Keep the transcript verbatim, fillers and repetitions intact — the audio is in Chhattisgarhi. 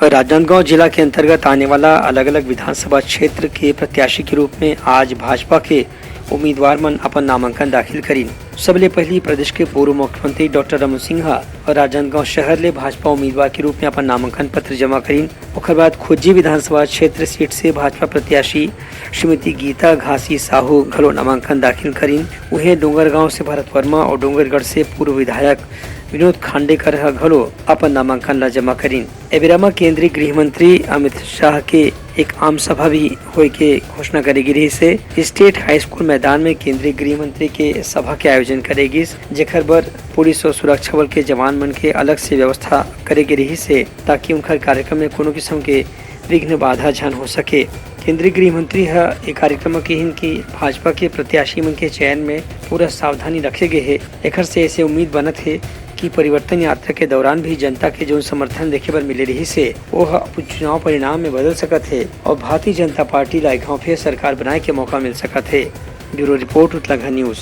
राजनांदगांव जिला के अंतर्गत आने वाला अलग-अलग विधानसभा क्षेत्र के प्रत्याशी के रूप में आज भाजपा के उम्मीदवार मन अपन नामांकन दाखिल करीन। सबले पहिली प्रदेश के पूर्व मुख्यमंत्री डॉक्टर रमन सिंह ह राजनांदगांव शहर ले भाजपा उम्मीदवार के रूप में अपन नामांकन पत्र जमा करीन। ओकर बाद खुज्जी विधानसभा क्षेत्र सीट से भाजपा प्रत्याशी श्रीमती गीता घासी साहू घलो नामांकन दाखिल करीन। उहें डोंगरगांव से भरत वर्मा और डोंगरगढ़ से पूर्व विधायक विनोद खांडेकर ह घलो अपन नामांकन ला जमा करीन। ए बेरा म केंद्रीय गृह मंत्री अमित शाह के एक आम सभा भी होए के घोषणा करे गे रिहिस हे। स्टेट हाई स्कूल मैदान में केंद्रीय गृह मंत्री के सभा के आयोजन करे गिस, जेकर बर पुलिस और सुरक्षा बल के जवान मन के अलग से व्यवस्था करे गे रिहिस हे, ताकि उनकर कार्यक्रम में कोनो किस्म के विघ्न बाधा झन हो सके। केंद्रीय गृह मंत्री ह ए कार्यक्रम म किहिन कि भाजपा के प्रत्याशी मन के चयन में पूरा सावधानी रखे गे हे। एखर से ऐसे उम्मीद बनत हे कि परिवर्तन यात्रा के दौरान भी जनता के जौन समर्थन देखे बर मिले रिहिस हे, वो ह चुनाव परिणाम में बदल सकत हे और भारतीय जनता पार्टी ला एक घाव फिर सरकार बनाए के मौका मिल सकत हे। Bureau report, Utlagha news.